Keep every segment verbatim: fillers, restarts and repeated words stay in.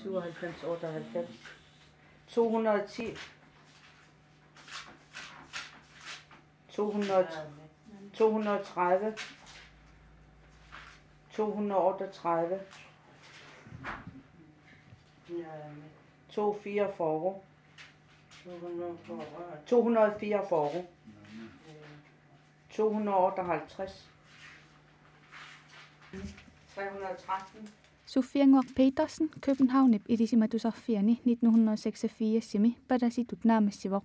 syvoghalvfems, otteoghalvfems, to hundrede og ti, to hundrede, to hundrede og tredive, to hundrede og otteogtredive, to fireogfyrre, to hundrede og fireogfyrre, to hundrede og otteoghalvtreds, tre hundrede og tretten. Sofia Ngor Petersen, Københavnip Ilisimatusarfiani nitten hundrede og seksogfirsimi palasitut naammassivoq.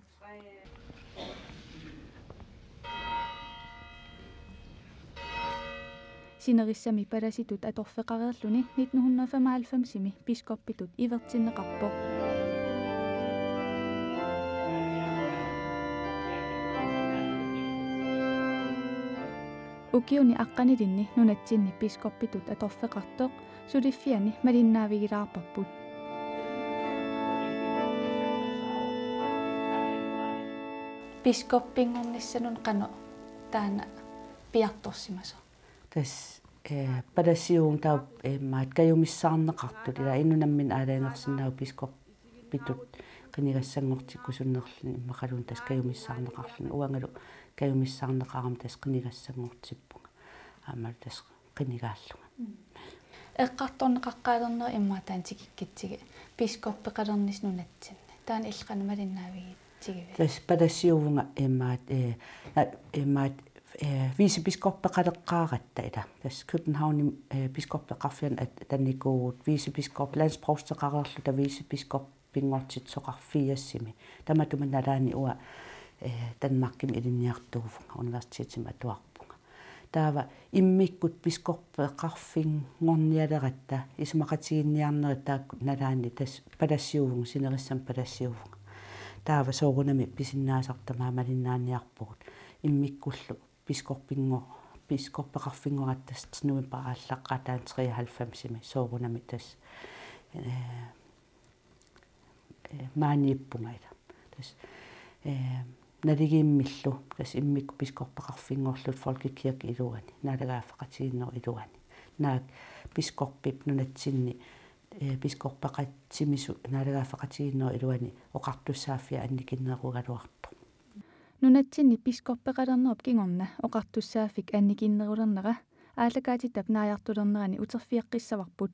Sinerissami palasitut atorfeqareerluni nitten hundrede og femoghalvfemsimi biskoppitut ivertinneqarpoq. Ukiuni aqqanilinni nunatsinni biskoppitut atorfeqartoq suliffiani malinnaavigilaarparput. Biskoppinngornissanut qanoq taanna piartorsimasoq? Tassa, eh, palasiuvunga taava, eh, maat kajumissaarneqartut, ila inunnut nammineq aalajangersinnaavugut biskoppitut qinigassanngortikkusunnerluni immaqaluunniit tassa kajumissaarneqarluni, uangalu kajumissaarneqarama tassa qinigassanngortippunga. Aammalu tassa qinigaallunga. Mm. Eqqartorneqaqqaalernerit immaqa taanna tikikkutsigu biskoppeqalernissaq nunatsinni. Taanna illit qanoq malinnaavigitsigiviuk? Tassa palasiuvunga immaqa, eh, na-, immaqa, eh, vicebiskoppeqaleqqaaratta ila. Tassa Københavnimi, eh, biskoppeqarfiani at-, atannikuuvugut vicebiskop, landsprovsteqareerluta vicebiskop pinngortitsisoqarfiasimi. Tamatuma nalaani uanga, eh, Danmarkimi ilinniartuuvunga, universitetimi atuarpunga. Taava immikkut biskoppeqarfinngornialeratta isumaqatigiinniarnerit taakku nalaani tassa palasiuvunga, sinerissami palasiuvunga. Taava soorunami pisinnaasartut tamaat malinnaaniarpugut. Immikkullu biskoppinngor-, biskoppeqarfinngoratta tassa novembarip aallaqqaataani treoghalvfemsimi soorunami tassa, eh, eh, maaniippunga ila. Tassa, eh, naligiimmillu, tassa immikkut biskoppeqarfinngorlutik folkekirkep iluani, naalagaaffeqatigiinnerup iluani. Naak biskoppip nunatsinni, eh, biskoppeqatsimisoq naalagaaffeqatigiinnerup iluani oqartussaaffia annikinnerugaluarpoq. Nunatsinni biskoppeqalernerup kingorna oqartussaaffik annikinnerulernera aallakaatitap naajartulernerani uterfigeqqissavarput.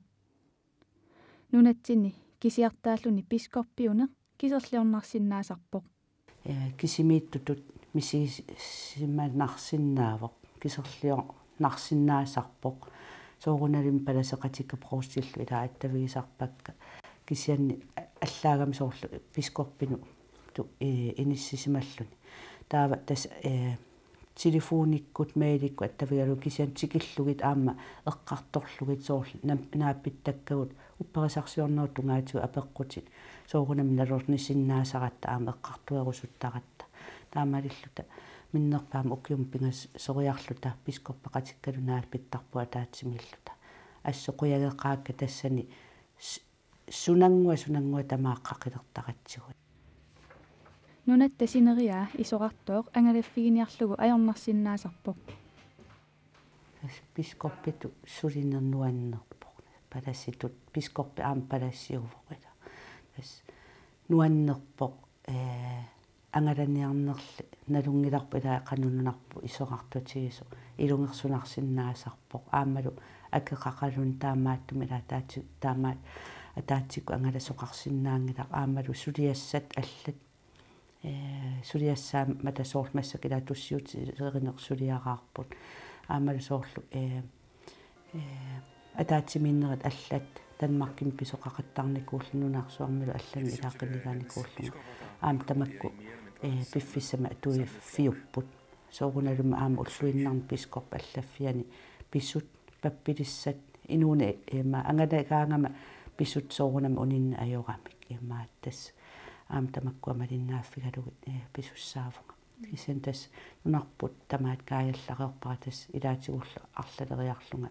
Nunatsinni kisiartaalluni biskoppiuneq kiserliornarsinnaasarpoq. Eh, kisimiittutut misigisimanarsinnaavoq, kiserliornarsinnaasarpoq. Soorunalimi palaseqatikka provstillu ila attavigisarpakka. Kisianni a-, allaagami soorlu biskoppinut tu-, eh, inissisimalluni. Taava tassa, eh, telefonikkut, mailikkut attavigalugu kisianni tikillugit aamma eqqartorlugit soorlu nam-, naappittakkagut upperisarsiornerup tungaatigut apeqqutit. Soorunami nalornisinnaasaratta aamma eqqartorusuttaratta. Taamaalilluta minnerpaamik ukiumut pingasoriarluta biskoppeqatikkalu naapittarpugut ataatsimiilluta. Assut qujageqaakka tassani s-, sunannguaq, sunannguaq tamaat qaqilertaratsigu. Nunatta sineriaa isorartooq angalaffiginiarlugu ajornarsinnaasarpoq. Tassa biskoppitut sulineq nuannerpoq. Palasitut, biskoppi aamma palasiuvoq ila. Tassa nuannerpoq, eh, angalaniarnerli nalunngilarput ila qanoq nunarput isorartutigisoq, ilungersunarsinnaasarpoq aammalu akeqaqaluni taamaattumik ila ataati-, taamaat ataatsikkut angalasoqarsinnaanngilaq aammalu suliassat allat, eh, suliassaammata soorlu massakkut ila tussiutilerineq suliaraarput aammalu soorlu, eh, eh, ataatsimiinnerit allat Danmarkimi pisoqaqattaarnikuulluni nunarsuarmilu allanut ila qinigaanikuullunga. Aamma tamakku, eh, piffissami atuiffiupput. Soorunalumi aamma ulluinnarni biskop allaffiani pisut, pappilissat, inuuneq, eh, ma angalagaangama pisut soorunami uninneq ajoramik. Eh, ma tassa aamma tamakkua malinnaaffigalugit, eh, pisussaavunga. Kisianni tassa nunarput tamaat kaajallareerpara tassa ilaatigullu arlaleriarlunga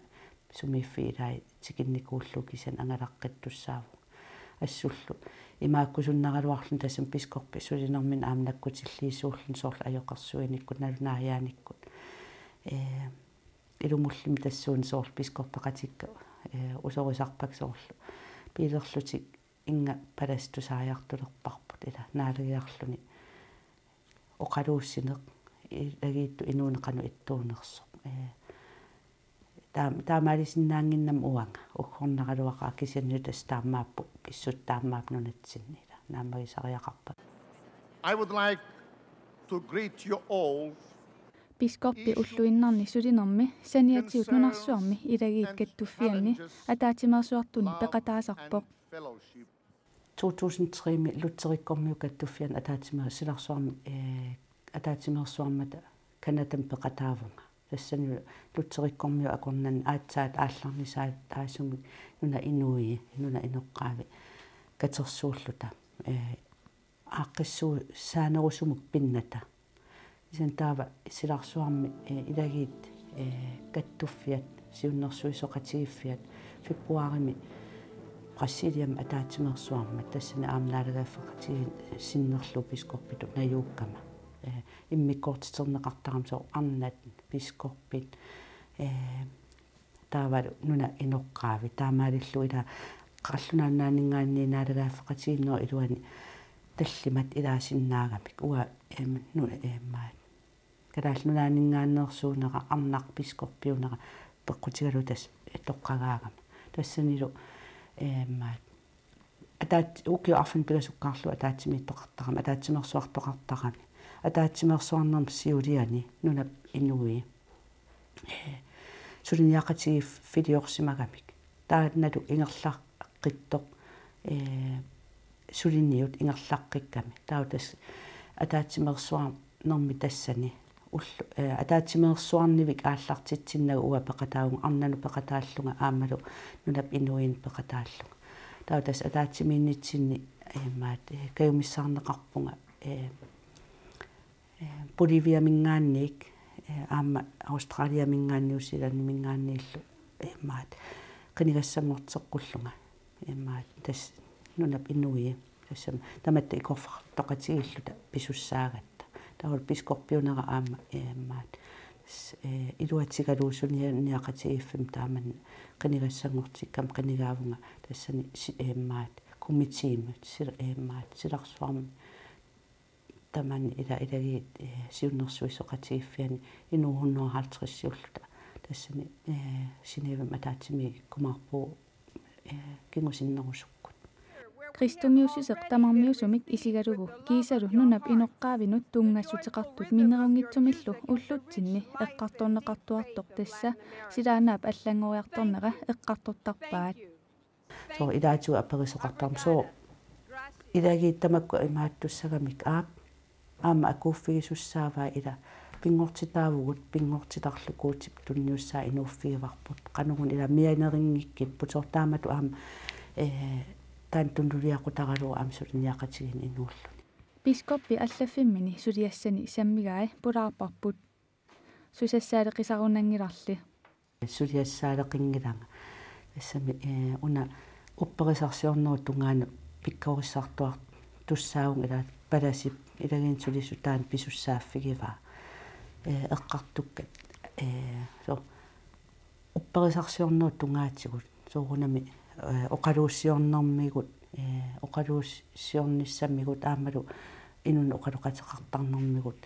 sumiiffiit ilaat tikinnikuullugit kisianni angalaqqittussaavunga. Assullu imaakkusunnaraluarluni tassami biskoppip sulinermini aamma nakkutilliisuulluni soorlu ajoqersuinikkut nalunaajaanikkut. Eh, ilumullumi tassuuna soorlu biskoppeqatikka, eh, usorisarpakka soorlu biilerlutik Inga palastusaajartulerparput ila naalagiarluni oqaluussineq ilagiittut inuuneq qanoq ittuunersoq. Ee, taam-, taamaalisinnaannginnama uanga uggornaraluaqaaq kisianni tassa taamaapput pissutsit taamaapput nunatsinni ila naammagisariaqarpakka. I would like to greet you all. Biskoppi ulluinnarni sulinermi saniatigut nunarsuarmi ilagiit kattuffianni ataatsimeersuartuni peqataasarpoq. To tusind tre-mi Lutherikkormiut kattuffianni ataatsimeer-, silarsuarmi, ee, ataatsimeersuarmata Canadami peqataavunga. Tassani Lutherikkormiut akornanni aatsaat aallarnisaataasumik nunap inui, nunap inoqqaavi katersuulluta, ee, aaqqissuussaanerusumik pinnata. Kisianni taava silarsuarmi, ee, ilagiit, ee, kattuffiat, siunnersuisoqatigiiffiat, februarimi Brasiliami ataatsimeersuarmat, tassani aamma naalagaaffeqatigiinneq sinnerlugu biskoppitut najuukkama. Ee, immikkoortiterneqartarami soorlu arnat, biskoppit, ee, taavalu nunap inoqqaavi, taamaalillugu ila Qallunaat Nunaanninngaanniit naalagaaffeqatigiinnerup iluani tallimat ilaasinnaagamik. Uanga, em, nu-, em, Kalaallit Nunaanninngaanneersuunera, arnaq biskoppiunera peqqutigalugu tassa toqqagaagama. Tassanilu, em, ataat-, ukiut arfineq-pingasukkaarlugu ataatsimiittoqartarami, ataatsimeersuartoqartarami, ataatsimeersuarnermi siuliani nunap inui, ee, suliniaqatigiiffiliorsimagamik. Taannalu ingerlaqqittoq, ee, suliniut ingerlaqqikkami. Taava tassa ataatsimeersuarnermi tassani ullu-, ee, ataatsimeersuarnivik aallartitsinnagu uanga peqataavunga, arnanut peqataallunga aammalu nunap inuinut peqataallunga. Taava tassa ataatsimiinnitsinni, ee, maat, ee, kajumissaarneqarpunga, ee, ee, Boliviaminngaanniit, ee, aamma Australiaminngaanniit, New Zealandiminngaanniillu, ee, maat, qinigassanngorteqqullunga, ee, maat, tassa nunap inui, tassami tamatta ikorfartoqatigiilluta pisussaagatta. Taavalu biskoppiunera aamma, ee, maat, s-, ee, iluatigalugu suliniaqatigiiffimmi taamani qinigassanngortikkama qinigaavunga tassani si-, ee, maat, komiteemut, sil-, ee, maat, silarsuarmi tamani ila-, ilagiit, ee, siunnersuisoqatigiiffianni inuuhunnorahaltrisiulluta. Tassani, ee, Genèvemi ataatsimiikkumaarpugut, ee, kingusinnerusukkut. Kristumiussuseq tamarmiusumik isigalugu kiisalu nunap inoqqaavinut tunngassuteqartut minnerunngitsumillu ullutsinni eqqartorneqartuartoq tassa silaannaap allanngoriartornera eqqartortarpaat. Soorlu ilaatigut aperisoqartarami soorlu ilagiit tamakku imaattussagamik aap aamma akuuffigisussaavaa ila pinngortitaavugut pinngortitarlu Guutip tunniussaa inuuffigivarput qanoruna ila mianerinngikkippugut soorlu taamatut aamma, ee, taanna tunuliaqutaralugu aamma suliniaqatigiinneq inuulluni. Biskoppi allaffimmini suliassani sammigai pulaarparput. Susassaaleqisarunanngilarli. Suliassaaleqinngilanga. Tassami, ee, una upperisarsiornerup tungaanut pikkorissartuartussaavunga ila palasip ilagiinni sulisut taanna pisussaaffigivaa. Ee, eqqartukkat, ee, so, upperisarsiornerup tungaatigut soorunami, ee, oqaluussiornermigut, ee, oqaluussiornissamigut aammalu inunnut oqaloqateqartarnermigut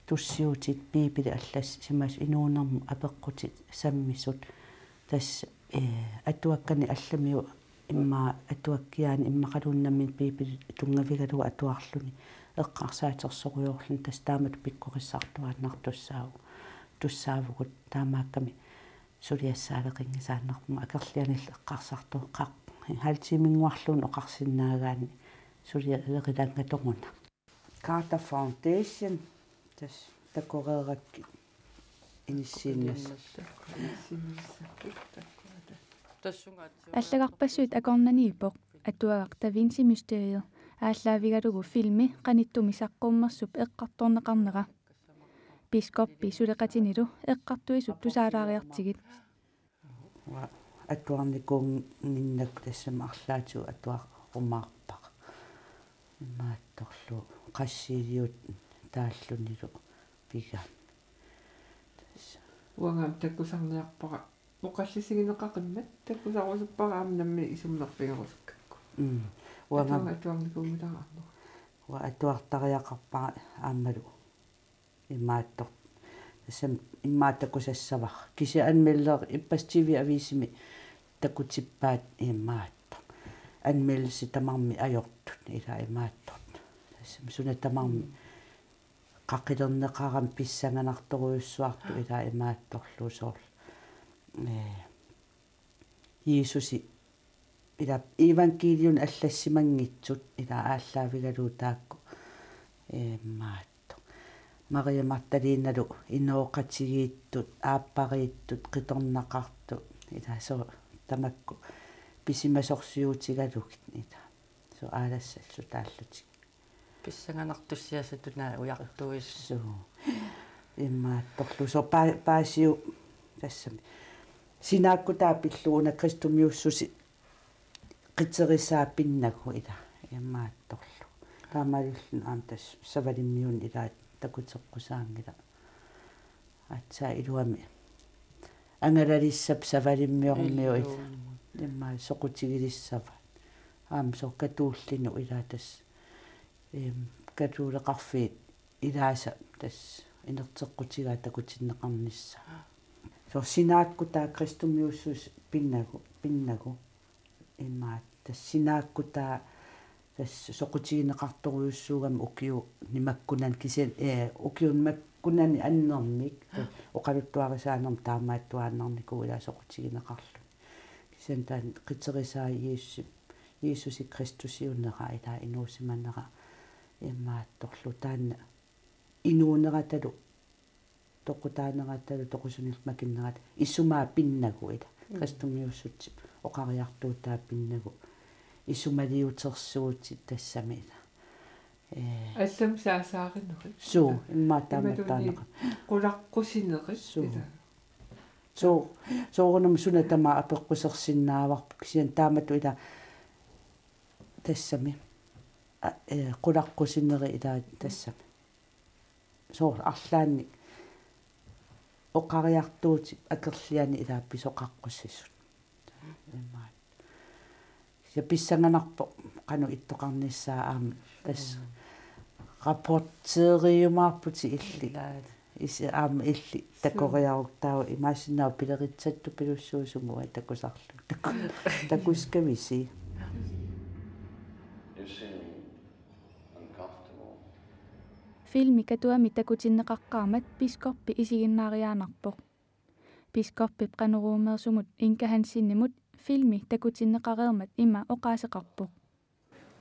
tussiutit Biibilit allassimasut inuunermut apeqqutit sammisut tassa, ee, atuakkanik allamiut immaqa atuakkiaanik immaqaluunniit nammineq Biibili tunngavigalugu atuarluni eqqarsaatersorujoorluni tassa taamatut pikkorissartuaannartussaavu-, tussaavugut taamaakkami suliassaaleqinngisaannarpunga akerlianillu eqqarsartoqaq halv tiiminnguarluunniit oqarsinnaagaanni suliareqilanngatoruna. Carter Foundation tassa takoreerakkit inissiinnassa. Allagarpassuit akornanniippoq atuagaq Da Vinci Mysteriet aallaavigalugu filmi qanittumi saqqummersup eqqartorneqarnera. Biskoppi suleqatinilu eqqartuisut tusaalaariartigit. Uanga atuarnikuunnginnakku tassami arlaatigut atuarumaarpara. Imaattorlu qassiiliut taallunilu pigami. Tassa. Uanga takusarniarpara. Oqallisigineqaqimmat takusarusuppara aamma nammineq isummerfigerusukkakku. Mm. Uanga atuar-, atuarnikuunngilara. Uanga atuartariaqarpara aammalu imaattoq. Tassami immaqa takusassavara. Kisianni anmelleri ippassaq T V-aviisimi takutippaat imaattoq. Anmeldersi tamarmik ajortut ila imaattoq. Tassami suna tamarmi qaqilerneqarami pissanganartorujussuartut ila imaattorlu soorlu. Ee, Jiisusi ila evangelium allassimanngitsut ila aallaavigalugu taakku, ee, imaattoq. Maria Magdalenalu inooqatigiittut, aappariittut, qitornaqartut, ila soorlu tamakku pisimasorsiutigalugit ila. Soorlu aalassallu taallutik. Pissanganartussiassatungaa ujartuis. Suu. Imaattorlu soorlu pa-, Paasiup tassami. Sinaakkutaa pillugu una kristumiussuseq qiterisaa pinnagu ila. Imaattorlu. Taamaalilluni aamma tassa Savalimmiuni ila takuteqqusaanngilaq. Aatsaat iluamik angalalissappat Savalimmiormiut. Illuun. Immaqa soqutigilissavaat. Aamma soorlu katollikkut ila tassa. Em, katooleqarfiit ilaasa tassa inerteqqutigaat takutinneqarnissaat. Soorlu sinaakkutaa kristumiussuseq pinnagu, pinnagu. Immaqa tassa sinaakkutaa tassa soqutigineqartorujussuugami ukiuni makkunani kisianni, ee, ukiuni makkunani annermik, tassa oqaluttuarisaanermut taamaattuaannarnikuuvoq ila soqutigineqarluni. Kisianni taanna qiterisaa Jiisusi, Jiisusi Kristusiunera ila inuusimanera imaattorlu taanna inuuneratalu toqutaaneratalu toqusunillu makinneratalu isumaa pinnagu ila. Mm. Kristumiussutsip oqariartuutaa pinnagu. Isumaliutersuutit tassami ila. Ee. Allamik saasaarinerit. Suu, immaqa taamaattuaannarami. Imaluunniit qulaqqusinerit. Suu. Ila. Suu, soorunami suna tamaat apeqqusersinnaavarput kisianni taamatut ila tassami. A, ee, qulaqqusinerit ila tassami. Soorlu arlaannik oqariartuutip akerlianik ila pisoqaqqusisut. Imaat. Ja pissanganarpoq qanoq ittoqarnissaa aamma tassa. Mm. Rapporteriumaarputit illit. Ilaa. Isi aamma illit takoriaruk taava imaassinnaavoq pileritsattupilussuusumut takusarlugu. Taku-, takuskavisi. You seem uncomfortable. Filmi Katuami takutinneqaqqaarmat biskoppi isiginnaariaannarpoq. Biskoppip Qanoruumeersumut Inka Hansenimut filmi takutinneqareermat ima oqaaseqarpoq.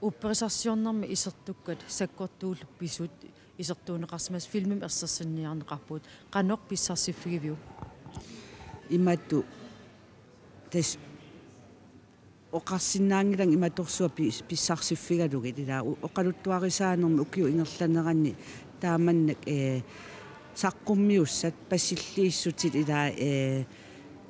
Upperisarsiornermi isertukkat sakkortuullu pisut isertuunneqarsimasut filmimi ersersinniarneqarpugut. Qanoq pissarsiffigiviuk? Imatut tassa oqarsinnaanngilanga imatorsuaq pis-, pissarsiffigalugit ila u-, oqaluttuarisaanermi ukiup ingerlanerani taamannak, ee, saqqummiussat pasilliissutit ila, ee,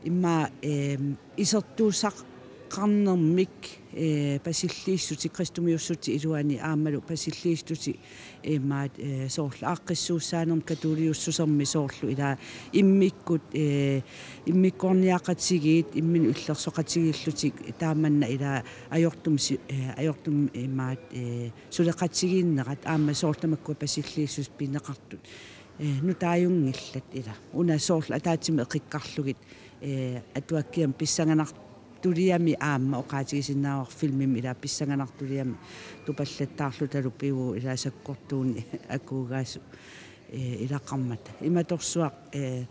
immaqa, ee, isertuussaqarnermik, ee, pasilliissutit kristumiussutit iluani aammalu pasilliissutit imaat, ee, soorlu aaqqissuussaanermut katoliussusermi soorlu ila immikkut, ee, immikkoorniaqatigiit imminnut illersoqatigiillutik taamanna ila ajortumik si-, ee, ajortumik imaat, ee, suleqatigiinnerat aamma soorlu tamakkua pasilliissutit pineqartut, ee, nutaajunngillat ila. Una soorlu ataatsimik eqikkarlugit, ee, atuakkiamik pissanganartuliami aamma oqaatigisinnaavarput filmimi ila pissanganartuliami tupallattaarlutalu pivuuvoq ila sakkortuunik akuugaasut, ee, ilaqarmata. Imatorsuaq, ee,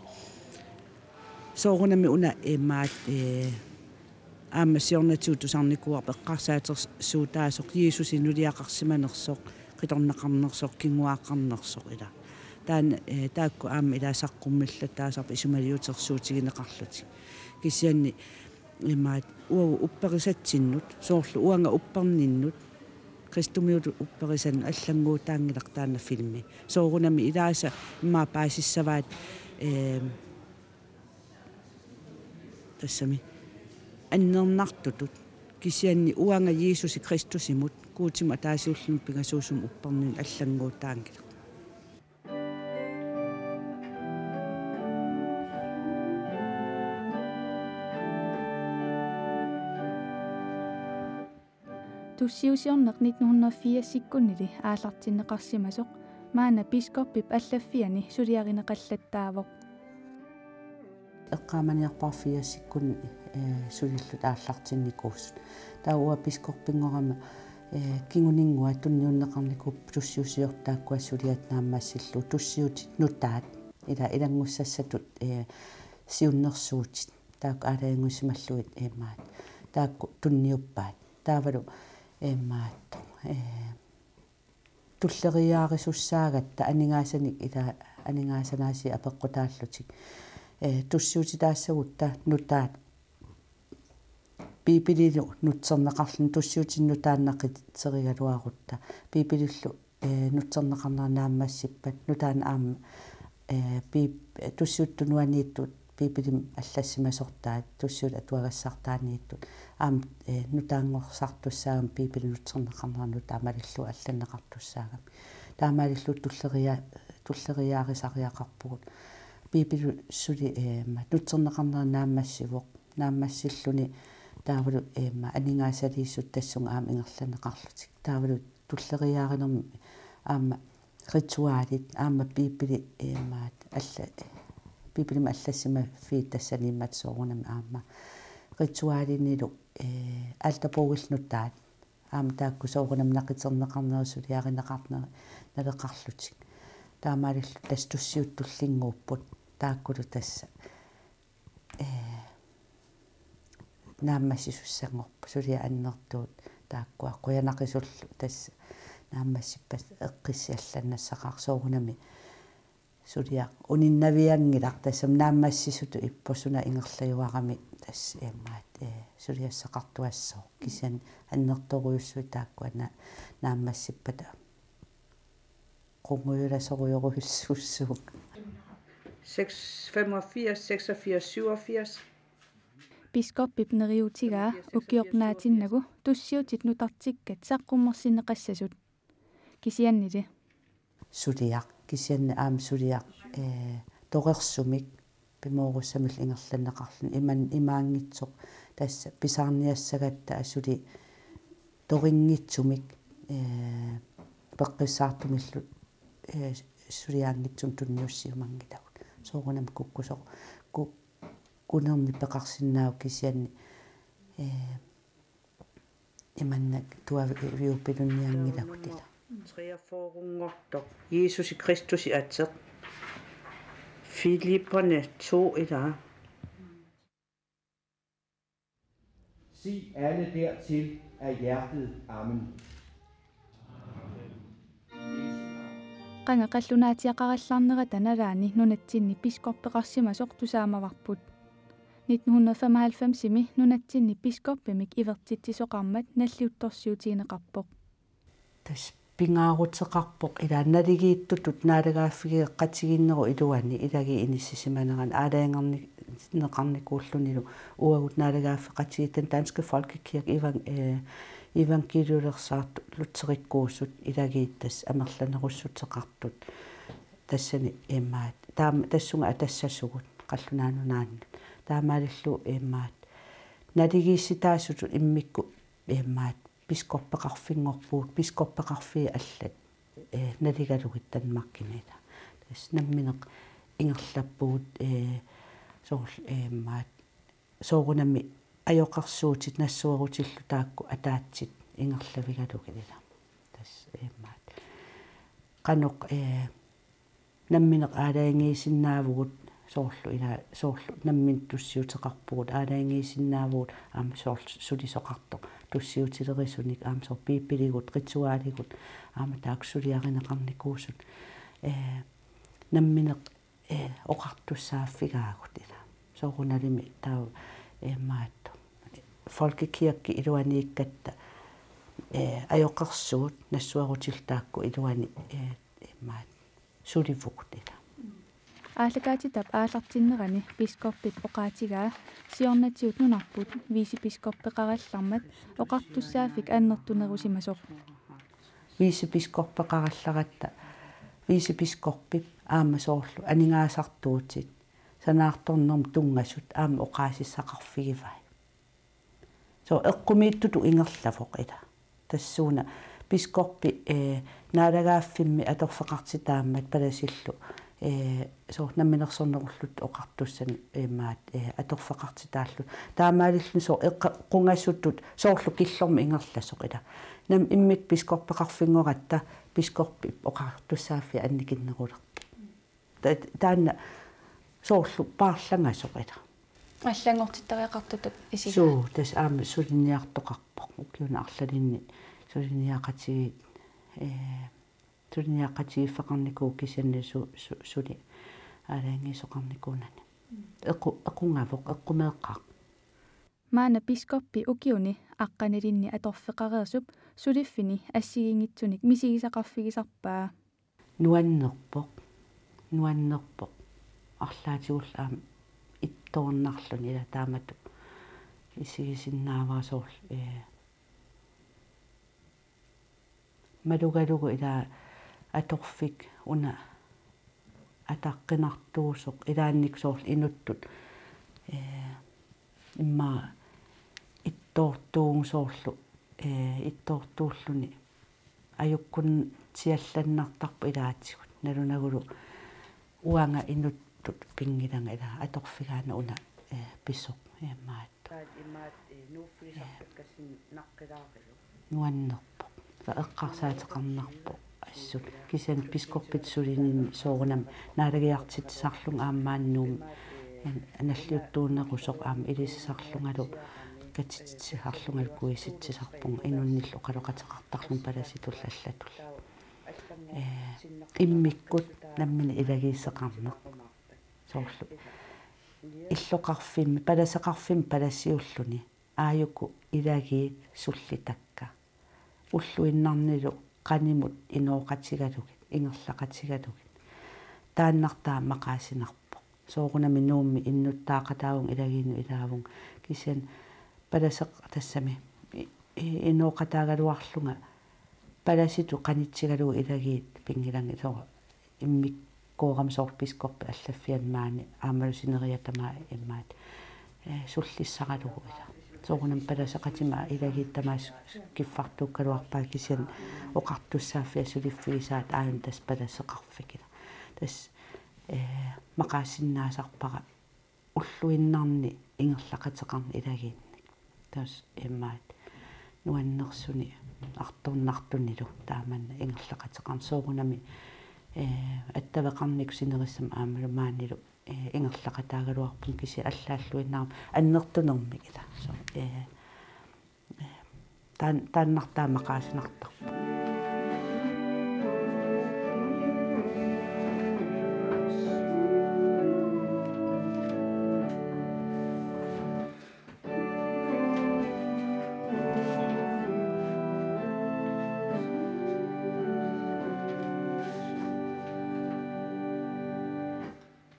soorunami una imaat, ee, aamma siornatigut tusarnikuuarput eqqarsaatersuutaasoq Jiisusi nuliaqarsimanersoq, qitornaqarnersoq, kinguaaqqarnersoq ila. Taanna, ee, taakku aamma ila saqqummillattaasarput isumaliutersuutigineqarlutik. Kisianni imaat uagut upperisatsinnut, soorlu uanga upperninnut, kristumiutut upperisanut allannguutaanngilaq taanna filmi. Soorunami ilaasa immaqa paasissavaat, ee, tassami annernartutut. Kisianni uanga Jiisusi Kristusimut, Guutimut ataasiullumikkut pingasuusumut upperninnut allannguutaanngilaq. Tussiusiorneq nitten hundrede firsikkunnili aallartinneqarsimasoq maanna biskoppip allaffiani suliarineqallattaavoq. Eqqaamaniarpara firsikkunni, eh, sulillutik aallartinnikuusut. Taava uanga biskoppinngorama, eh, kinguninngua tunniunneqarnikuupput tussiusiortut taakkua suliat naammassillugu tussiutit nutaat. Ila ilanngussassatut, eh, siunnersuutit. Taakku aalajangiusimallugit imaat. Taakku tunniuppaat. Taavalu imaat, eh, tulleriiaarisussaagatta aningaasanik ila aningaasanaasiit apeqqutaallutik. Eh, tussiutitaassagutta nutaat Biibililu nutserneqarluni tussiutit nutaannaqitserigaluarutta. Biibilillu, eh, nutserneqarnera naammassippat nutaat aamma, eh, Biib-, tussiutit tunuaniittut Biibilimik allassimasortaat tussiutit atuagassartaaniittut aamma, eh, nutaanngorsartussaagamik Biibilip nutserneqarnera nutaat malillugu allanneqartussaagami. Taamaalilluta tulleria-, tulleriiaarisariaqarpugut. Biibili suli, eh, ma-, nutserneqarnera naammassivoq. Naammassilluni taavalu, eh, ma-, aningaasaliissutit tassunga aamma ingerlanneqarlutik. Taavalu tulleriiaarinermi aamma ritualit aamma Biibili, eh, maat alla-, Biibilimik allassimaffiit tassaniimmat soorunami aamma ritualinilu, eh, alterbogillu nutaat aamma taakku soorunami naqiterneqarneri suliarineqarneri naleqarlutik. Taamaalilluta tassa tussiutit tullinnguupput taakkulu tassa, eh, naammassisussanngorput suliat annertuut taakkua qujanaqisullu tassa naammassippat eqqissi allannassaqaaq soorunami suliaq uninnavianngilaq tassami naammassisutut ippoq suna ingerlajuarami tassa imaat, eh, suliassaqartuassooq kisianni annertoorujussuit taakkua na-, naammassippata qungujulasorujorujussuussuunga. Seks, femogfirs, seksogfirs, syvogfirs. Biskoppip neriuutigaa ukioq naatinnagu tussiutit nutartikkat saqqummersinneqassasut. Kisiannili. Suliaq, kisianni aamma suliaq, eh, torersumik pimoorussamillu ingerlanneqarluni iman-, imaanngitsoq tassa pisaarniassagatta asuli torinngitsumik, eh, peqqissaartumillu, eh, suliaanngitsumik tunniussiumanngilagut. Soorunami kukkusoq, ku-, kunermi peqarsinnaavoq kisianni, eh, imannak tuaviuupilunnianngilagut ila. Treogfyrre-nngortoq. Jesusi Kristusi ateq. Filipperne to ila. Sig alle dertil af hjertet. Amen. Qanga qallunaatsiaqarallarnerata nalaani nunatsinni biskoppeqarsimasoq tusaamavarput. Nitten hundrede femoghalvfemsimi nunatsinni biskoppimik ivertitsisoqarmat nalliuttorsiutigineqarpoq. Tassa pingaaruteqarpoq ila naligiittutut naalagaaffigeeqatigiinnerup iluani ilagiit inissisimanerani aalajangerneqarnikuullunilu uagut naalagaaffeqatigiit Den Danske Folkekirke evan-, eh, evangeliulersaartut lutherikkuusut ilagiit tassa amerlanerussuteqartut tassani imaat taama tassunga atassasugut qallunaat nunaannut taamaalillugu imaat naligiissitaasutut immikkut imaat biskoppeqarfinngorpugut biskoppeqarfiit allat, eh, naligalugit Danmarkimi ila. Tassa nammineq ingerlappugut, eh, soorlu, eh, maat soorunami ajoqersuutit nassuerutillu taakku ataatsit ingerlavigalugit ila. Tassa, eh, maat qanoq, eh, nammineq aalajangiisinnaavugut soorlu ila soorlu nammineq tussiuteqarpugut aalajangiisinnaavugut aamma soorlu sulisoqartoq tussiutilerisunik aamma soorlu biibiligut ritualigut aamma taakku suliarineqarnikuusut, eh, nammineq, eh, oqartussaaffigaagut ila soorunalimi taava, eh, maattu folkekirke iluaniikkatta, eh, ajoqersuut nassuerutillu taakku iluani, eh, imaat sulivugut ila. Aallakaatitap aallartinnerani biskoppip oqaatigaa siornatigut nunarput vicebiskoppeqarallarmat oqartussaaffik annertunerusimasoq. Vicebiskoppeqarallaratta vicebiskoppip aamma soorlu aningaasartuutit sanaartornermut tunngasut aamma oqaasissaqarfigivai. Soorlu eqqumiitsutut ingerlavoq ila. Tassuuna biskoppi, eh, naalagaaffimmi atorfeqartitaammat palasillu, eh, soorlu namminersornerullutik oqartussanik imaat, eh, atorfeqartitaallutik. Taamaalilluni soorlu eqqa-, qungasutut soorlu killormut ingerlasoq ila. Naamik immikkut biskoppeqarfinngoratta biskoppip oqartussaaffia annikinnerulerpoq. Ta-, taanna soorlu paarlangasoq ila. Allanngortittariaqartutut isigaat. Suu, tassa aamma suliniartoqarpoq. Ukiuni arlalinni suliniaqatigiit, eh, suliniaqatigiiffeqarnikuuvoq kisianni su-, su-, suli aalajangiisoqarnikuunani. Equ-, equngavoq, eqqumeeqqaaq. Maanna biskoppi ukiuni aqqanilinni atorfeqareersup suliffini assigiinngitsunik misigisaqarfigisarpaa. Nuannerpoq. Nuannerpoq. Arlaatigullu aamma ittoornarluni ila taamatut isigisinnaavara soorlu, eh, malugalugu ila atorfik una ataqqinartuusoq ilaanni soorlu inuttut, eh, immaqa ittoortuusoq soorlu, eh, ittoortuulluni ajukkunniallannartarpoq ilaatigut. Nalunagulu uanga inuttut pinngilanga ila atorfigaana una, eh, pisoq imaattoq. Taat imaat, eh, nuuffigisartakkasinnaqqilaarillu. Nuannerpoq. Eqqarsaateqarnarpoq assut. Kisianni biskoppip sulininni soorunami naalagiartitsisarlunga aamma maani Nuummi an-, analliuttuunerusoq aamma ilisisarlungalu katitsisarlungalu kuisitsisarpunga inunnillu oqaloqateqartarlunga palasitullu allatullu. Eh, immikkut nammineq ilagiisseqarneq. Soorlu illoqarfimmi, palaseqarfimmi palasiulluni. Aajuku ilagiit sullitakka. Ulluinnarnilu qanimut inooqatigalugit, ingerlaqatigalugit. Taannartaa maqaasinarpoq. Soorunami Nuummi innuttaaqataavunga ilagiinnut ilaavunga. Kisianni palaseq tassami i-, i-, inooqataagaluarlunga palasitut qanitsigalugu ilagiit pinngilanga soorlu immikkoorami soorlu biskoppi allaffiani maani aammalu sineriak tamaat imaat, eh, sullissaralugu ila. Soorunami palaseqatima ilagiit tamaasa kiffartuukkaluarpaat kisianni oqartussaaffia suliffigisaat aajuna tassa palaseqarfik ila. Tassa, eh, maqaasinnaasarpara ulluinnarni ingerlaqateqarneq ilagiinnik. Tassa imaat nuannersuni artornartunilu taamanna ingerlaqateqarneq soorunami, eh, attaveqarnikkut sinerissami aammalu maanilu, eh, ingerlaqataagaluarpunga kisianni allaalluinnarami annertunermik ila. So, eh, eh, taan-, taannartaa maqaasinartarpoq.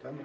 Taama.